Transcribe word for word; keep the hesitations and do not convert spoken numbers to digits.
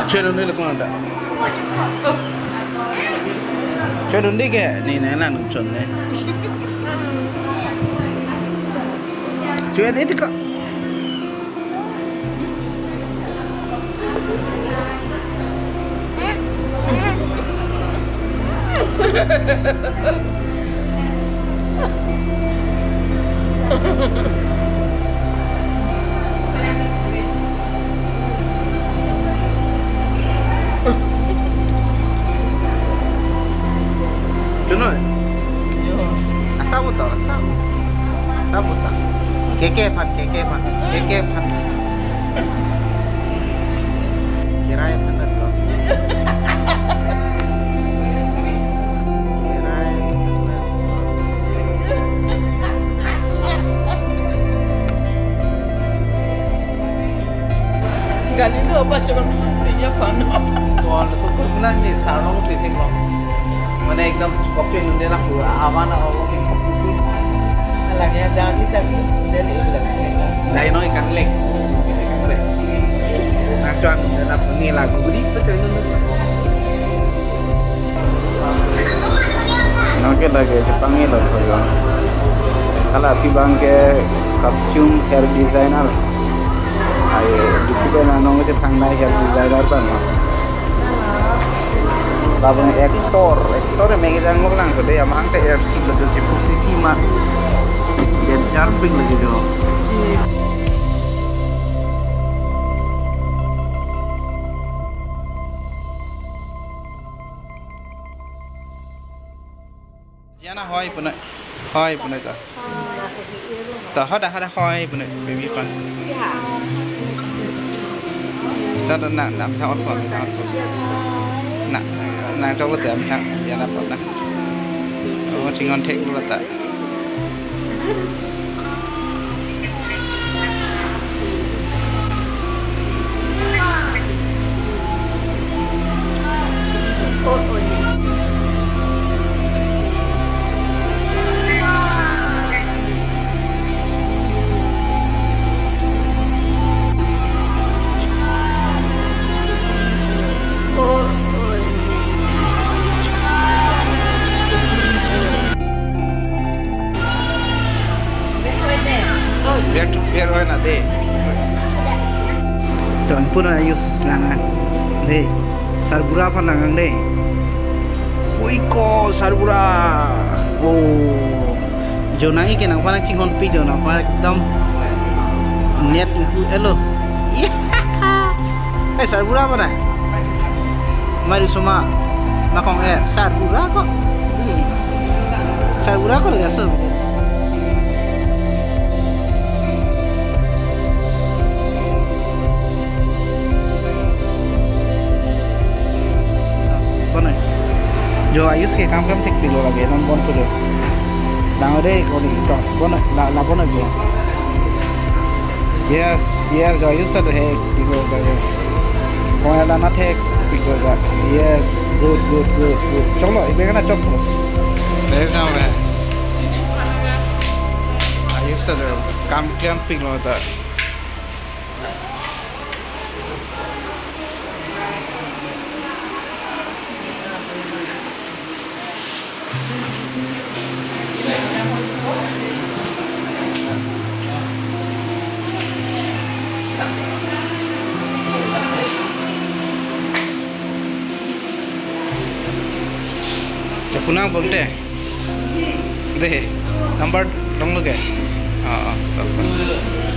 Choi dun dei le kona da. Choi dun dei ke, ni na na nung chon ne. Choi dun dei ko. Chunoi. Yo. Asa buta, asa. Asa buta. Keke aphan, keke aphan, keke aphan. Kirai aphan ta dua. Kirai aphan ta dua. Gali lo apa cuman punya pano. Wah, laso formula ni sarong si thek lo. Mane ekdom kopi nunde na pura awan na olo si kopi. Alangnya jangan kita sendiri bilang. Dai noi kanglek. Isi kanglek. Nang cuan nunde na puni lagu budi tu cuan nunde. Nang ke lagi Jepang ni lo thoyo. Hala pi abang ke costume hair designer. Ai, duku pen anong chethangnei hair designer abang. Labang actor, actor me kejang lo lang so dei, amahang te R C lo jo chepuk si si ma. Dia jarpik lagi jo. Jana hoi punoi. Hoi punoi to. To hoda hoda hoi punoi baby aphan. To to na na na on pon na on pon. Na na chok lo te na jana pon na. Oh, chinghon thek lo ta. Biar biar oi na dei. Ton pura Ayush lang-an dei. Sarbura aphan lang-an dei. Ui ko Sarbura. Oh. Jo nang-i ke nangphan nangchinghonpi jo nangphan ekdom net ingpu elo. Eh, Sarbura mana? Mari suma makong eh Sarbura ko. Sarbura ko lagi aso. Bonai. Jo Ayush ke kam kam thekpiklo lagi non bon pulo. Dang ode ko ni to. Bonai la la bonai bo. Yes, yes, jo Ayush ta to he. Ibo ba. Koya la na thekpiklo ba. Yes, good, good, good, good. Choklo, ibe kana choklo. There's no way. Ayush ta to kam kam piklo ta. Chapunang bomte. Dei, number longlo ke? Ah, ah, longlo.